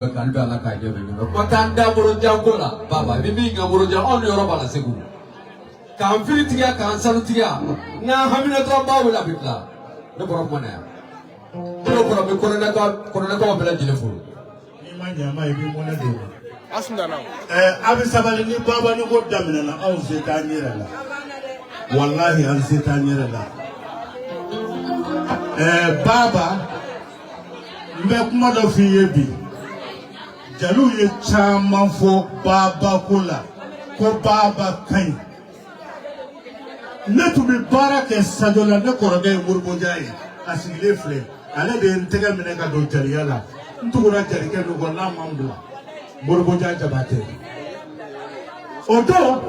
K'ale bɛ Ala k'a ɲɛ bɛ ɲɔgɔn kuma t'an da Morijan ko la baba ni min ka Morijan anw ni yɔrɔ b'a la Segu k'an fini tigiya k'an sanu tigiya n'an hamina dɔrɔn b'a wele a bɛ tila ne bɔra kuma na yan n'o bɔra n bɛ kɔnɔnakaw bɛɛ lajɛlen fo. N'i ma ɲɛ ma i b'i mɔnɛ don. A bɛ sabali ni baba ni ko daminɛna anw se t'an yɛrɛ la walahi an se t'an yɛrɛ la baba. N bɛ kuma dɔ f'i ye bi jaliw ye caman fɔ baba ko la ko baba ka ɲi ne tun bɛ baara kɛ sajo la ne kɔrɔkɛ ye Moribo Jara ye a sigilen filɛ ale de ye n tɛgɛ minɛ ka don jaliya la n tugura jalikɛ min kɔ n'a ma n bila Moribo Jara Jabatɛ o don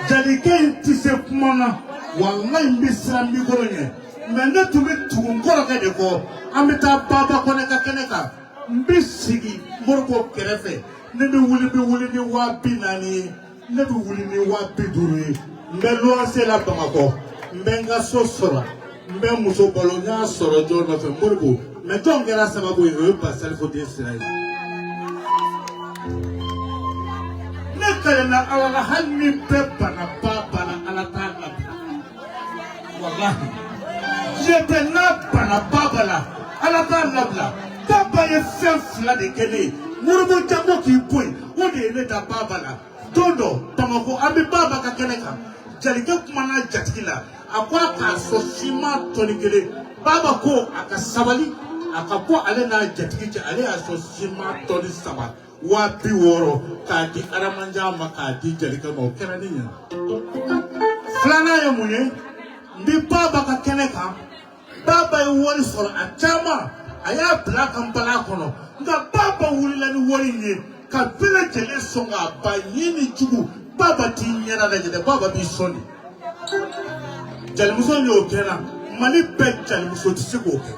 jalikɛ in tɛ se kuma na walayi n bɛ siran mikoro ɲɛ mɛ ne tun bɛ tugu n kɔrɔkɛ de kɔ an bɛ taa baba kɔnɛ ka kɛnɛ kan n bɛ sigi Moribo kɛrɛfɛ ne bɛ wuli bɛ wuli ni 40,000 ye ne bɛ wuli ni 50,000 ye n bɛ luwanse la Bamakɔ n bɛ n ka so sɔrɔ n bɛ muso balo n y'a sɔrɔ jɔn nɔfɛ Moribo mɛ jɔn kɛra sababu ye o ye Basalifu den sira ye ne kalenna Ala la hali ni bɛɛ banna baba la Ala t'a labila walahi diɲɛ tɛ n'a banna baba la Ala t'a labila baba ye fɛn fila de kɛ ne ye Moribo janko k'i bɔ yen o de ye ne da baba la don dɔ Bamakɔ an bɛ baba ka kɛnɛ kan jalikɛ kumana jatigi la a ko a k'a sɔn siman tɔni kelen baba ko a ka sabali a ka bɔ ale n'a jatigi cɛ ale y'a sɔn siman tɔni saba 60,000 k'a di Adamadenya ma k'a di jalikɛ ma o kɛra ne ɲɛna filanan ye mun ye n bɛ baba ka kɛnɛ kan baba ye wari sɔrɔ a caman a y'a bila ka npalan kɔnɔ nka baba wulila ni wari in ye ka bɛɛ lajɛlen sɔn k'a ban ɲin ni jugu baba t'i ɲɛda lajɛ dɛ baba b'i sɔn de jalimuso y'o kɛ na Mali bɛɛ jalimuso tɛ se k'o kɛ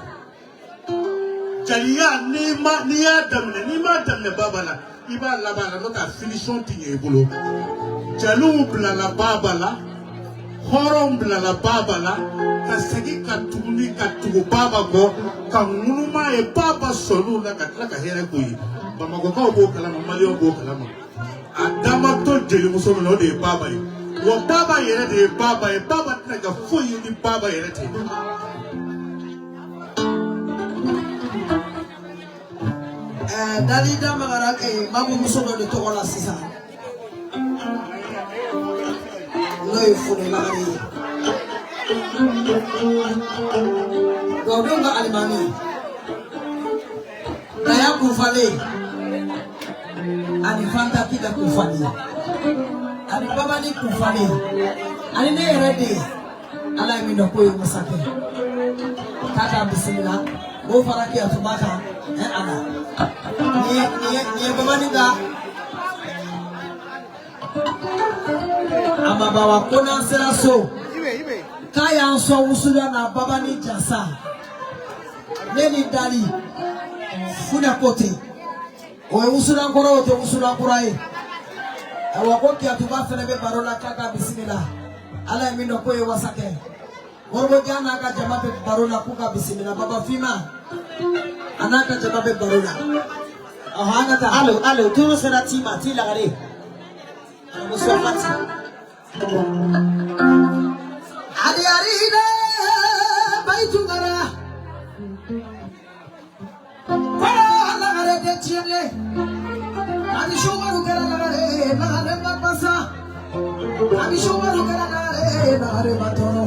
jaliya n'i y'a daminɛ n'i m'a daminɛ baba la i b'a laban la n'o tɛ a finition tɛ ɲɛ i bolo jaliw bilala baba la hɔrɔnw bilala baba la ka segin ka tuguni ka tugu baba kɔ ka ŋunuma ye baba sɔnn'u la ka tila ka hɛrɛ k'u ye Bamakɔkaw b'o kalama Maliyɛnw b'o kalama a dama to jelimuso min na o de ye baba ye wa baba yɛrɛ de ye baba ye baba tɛna kɛ foyi ye ni baba yɛrɛ tɛ. Dali da magara mamuso dɔ de tɔgɔ la sisan n'o ye Fode Lagare ye dugadenw ka alimami Daya Kunfale ani Fanta Kida Kunfale ani Babani Kunfale ani ne yɛrɛ de ye Ala ye min dɔn k'o ye masakɛ k'a k'a bisimila k'o fara Kiyatuba kan ɛ Ala nin ye Babani ka a ma ban wa ko n'an sera so k'a y'an sɔn wusulan na Babani jasa ne ni Dali Funɛ ko ten o ye wusulan kɔrɔ o tɛ wusulan kura ye ayiwa ko Kiyatuba fana bɛ baro la k'a ka bisimila Ala ye min dɔn k'o ye wasa kɛ Moribo Jan n'a ka jama bɛ baro la k'u ka bisimila Baba Fima a n'a ka jama bɛ baro la ɔhɔn an ka taa. Alo alo turu sera ti ma ti lagare. Muso Fati. Adiyaride Baitungara Kɔrɔ lagare de tiɲɛ Abi Shumaru kɛra lagare lagare ma basa Abi Shumaru kɛra lagare lagare ma tɔɔrɔ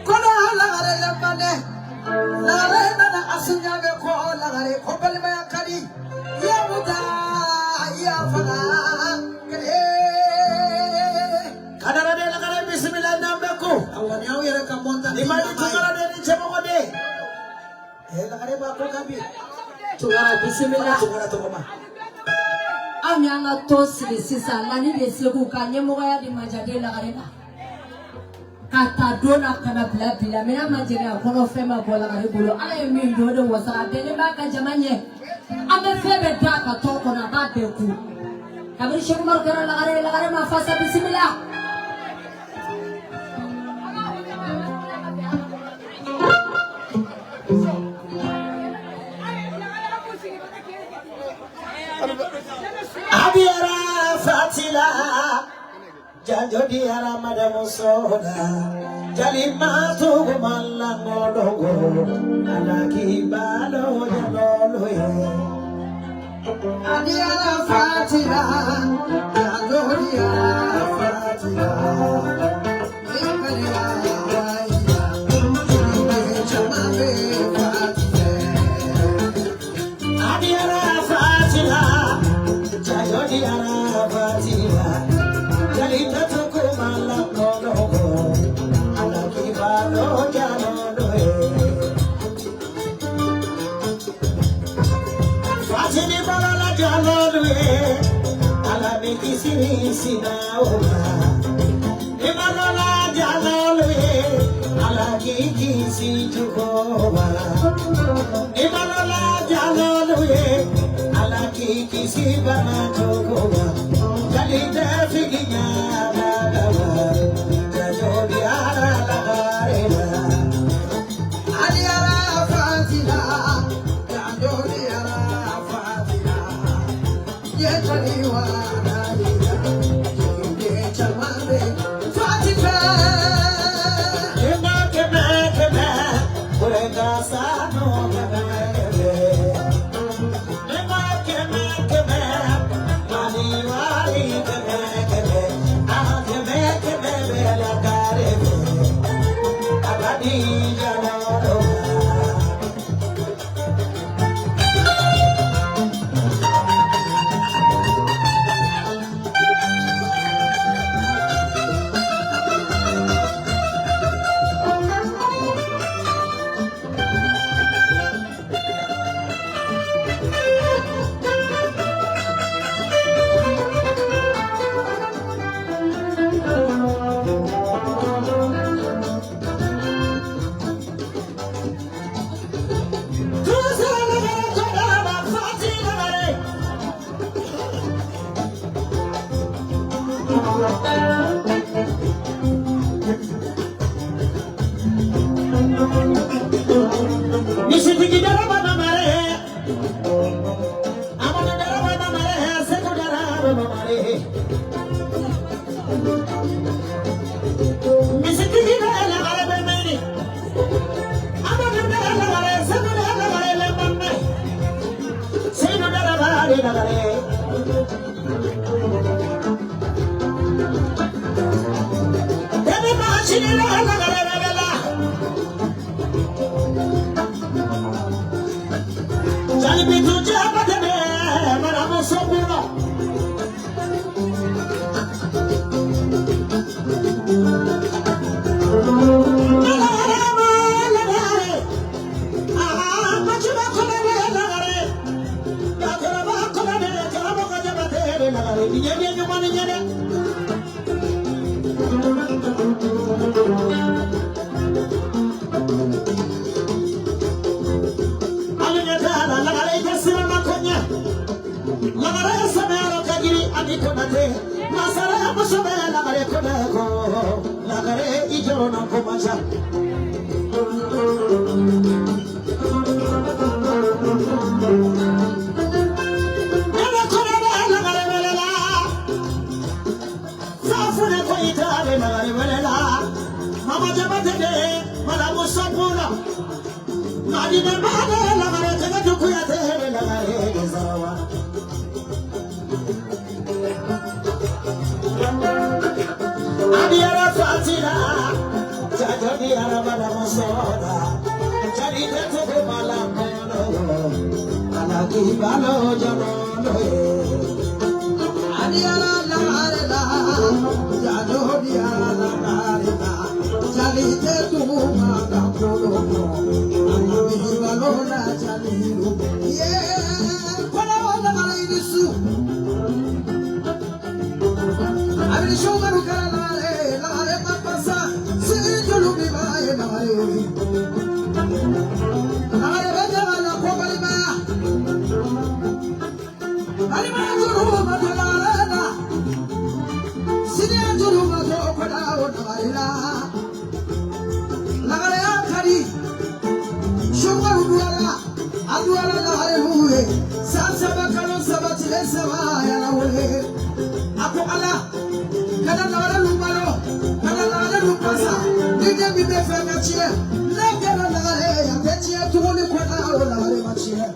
Kɔnɔ lagare ya mane lagare nana asunya bɛ kɔ lagare ko balimaya ka di ya muta ya faga kele Kadara de lagare bisimila n'an bɛ ko. Awa ni aw yɛrɛ ka mɔnta Ni ma di tungara de ni cɛmɔgɔ de. Lagare b'a ko kan bi Tungara bisimila tungara tɔgɔma. Anw y'an ka tɔn sigi sisan Lani de Segu ka ɲɛmɔgɔya di Majaden Lagare ma ka ta don na ka na bila bi la minɛn ma jɛngɛ a kɔnɔ fɛn ma bɔ Lagare bolo Ala ye min don o de wasara a bɛnnen b'a ka jama ɲɛ an bɛ fɛn bɛɛ d'a ka tɔn kɔnɔ a b'a bɛɛ ku kabini Seku Umaru kɛra Lagare Lagare ma fasa bisimila. Abiyara Fatila Janjo diara madamu soda Jalima tugu malango Alaki balo jalolo ye Abiyara Fatila Janjo diara Fatila Abiyara Fatila Janjo diara Fatila Jalita tuku malango Alaki balo jalolo ye Fatini balola jalolo ye Alami kisini sinaola Ibalola jalolo ye Alaki kisi jukoba Ibalola jalolo ye Alaki kisi bana jukoba Jalita figinya bagawa Janjo diara lagarela Adiara Fatila Janjo diara Fatila Yetaliwa naila Jinde chamame Fatima Kema kema kema Kurenga sano kema kema Kema kema Mani wali kema kema Ah kema kema bela karebe Abadi jalolo. San saba kalo saba tile saba yala wele a ko ala kana lagare lu balo kana lagare lu pasa ni den min bɛ fɛ ka tiɲɛ ne kɛra lagare a tɛ tiɲɛ tuguni ko na o lagare ma tiɲɛ.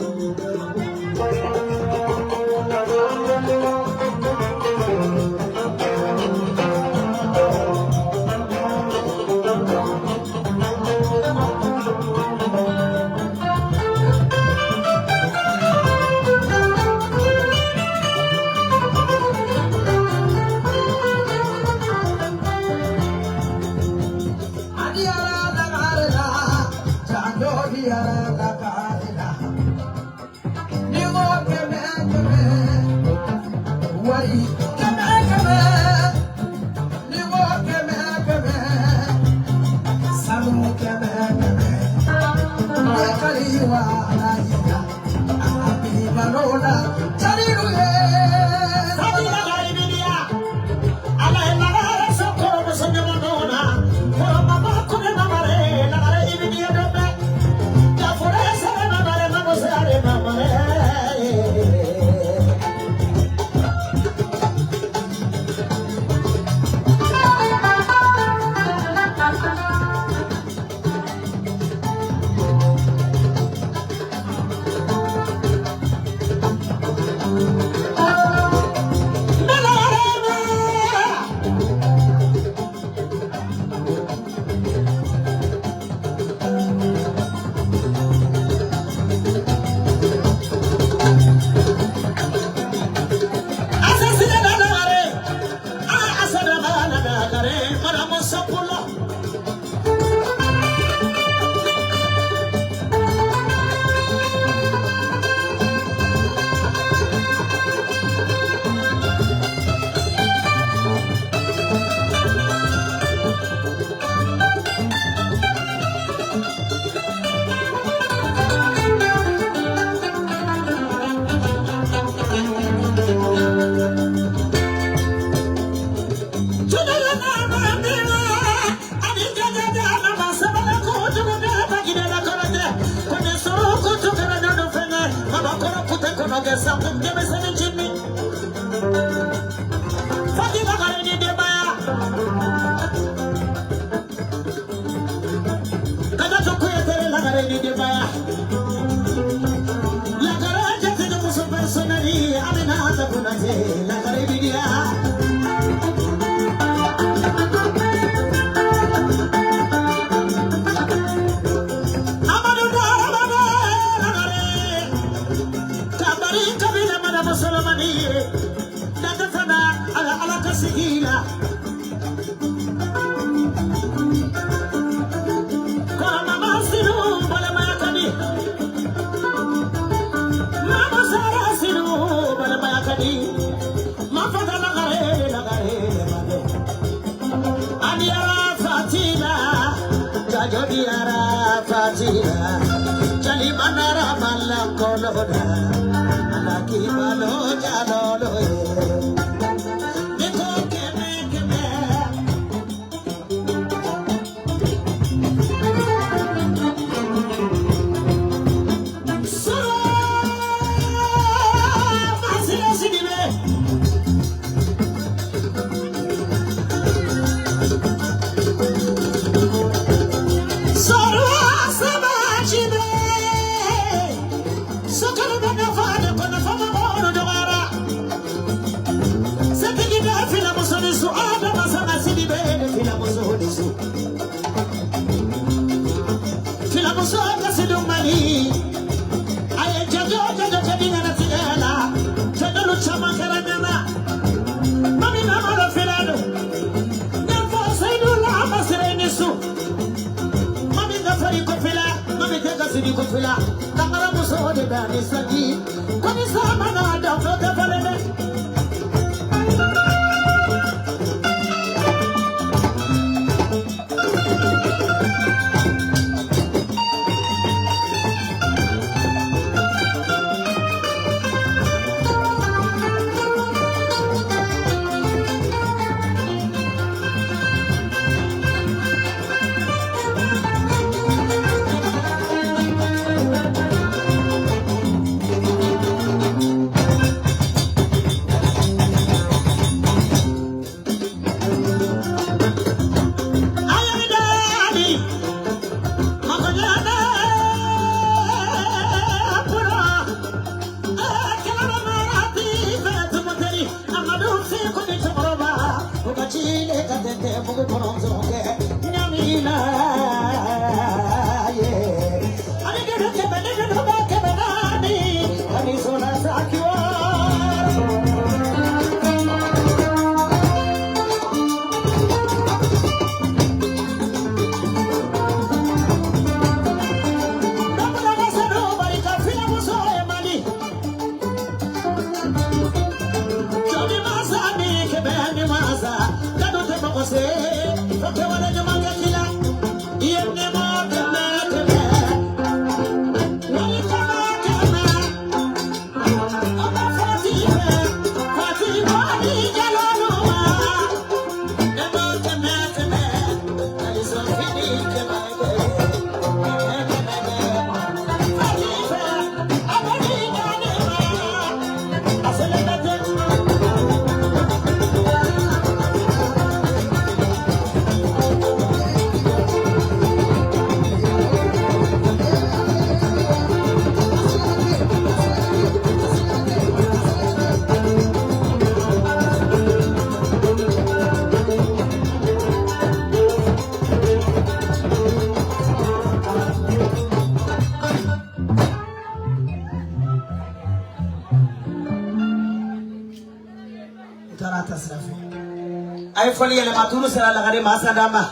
Ay foli yɛlɛma turu sera lagare masa dama.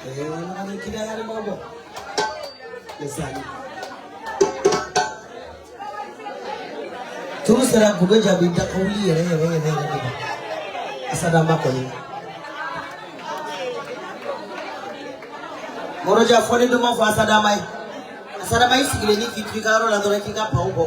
Lagare kida yare babo. Lesani. Turu sera gudo jabi da kawuli yɛrɛ yɛrɛ yɛrɛ yɛrɛ. Asadama kɔni. Moroja foli duma fo asadama ye. Asadama yi sigilen ni k'i to i ka yɔrɔ la dɔrɔn k'i ka paw bɔ.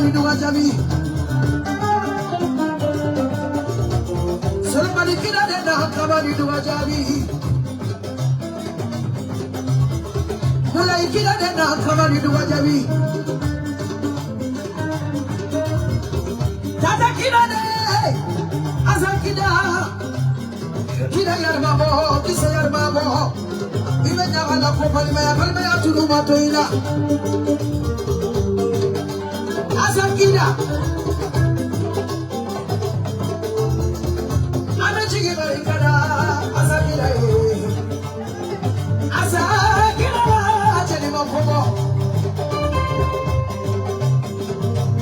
ni duga jaabi. Solomani kira de na kaba ni duga jaabi. Mulai kira de na kaba ni duga jaabi. Tata kira de asa kida. Kira yarma bo kisa yarma bo. Ibe nyaga na ko palima ya palima ya tulu matoila. Asa kida. Ame chigi barikada asa kida e. Asa kida cheli makobo.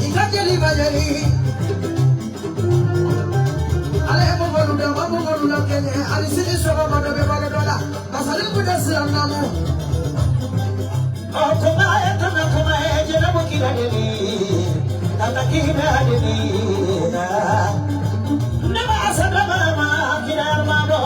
Ika jeli majeli. Ale mo da mo mo kene ali sini sogo ma do be balo dola basali ku da sira namu. O kuma e tana kuma e jela mo kira de ni tata kira de ni na ne ba asada ma kira ma do.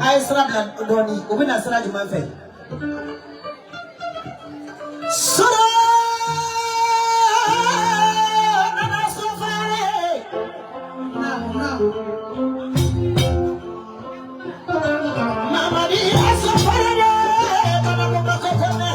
A ye sira bila dɔɔni, u bɛna sira jumɛn fɛ? Sɔrɔ nana sɔfɛrɛ. Mamadi a sɔfɛrɛ dɛ, kana ko ba ko kɔnɛ.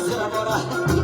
Sirabora.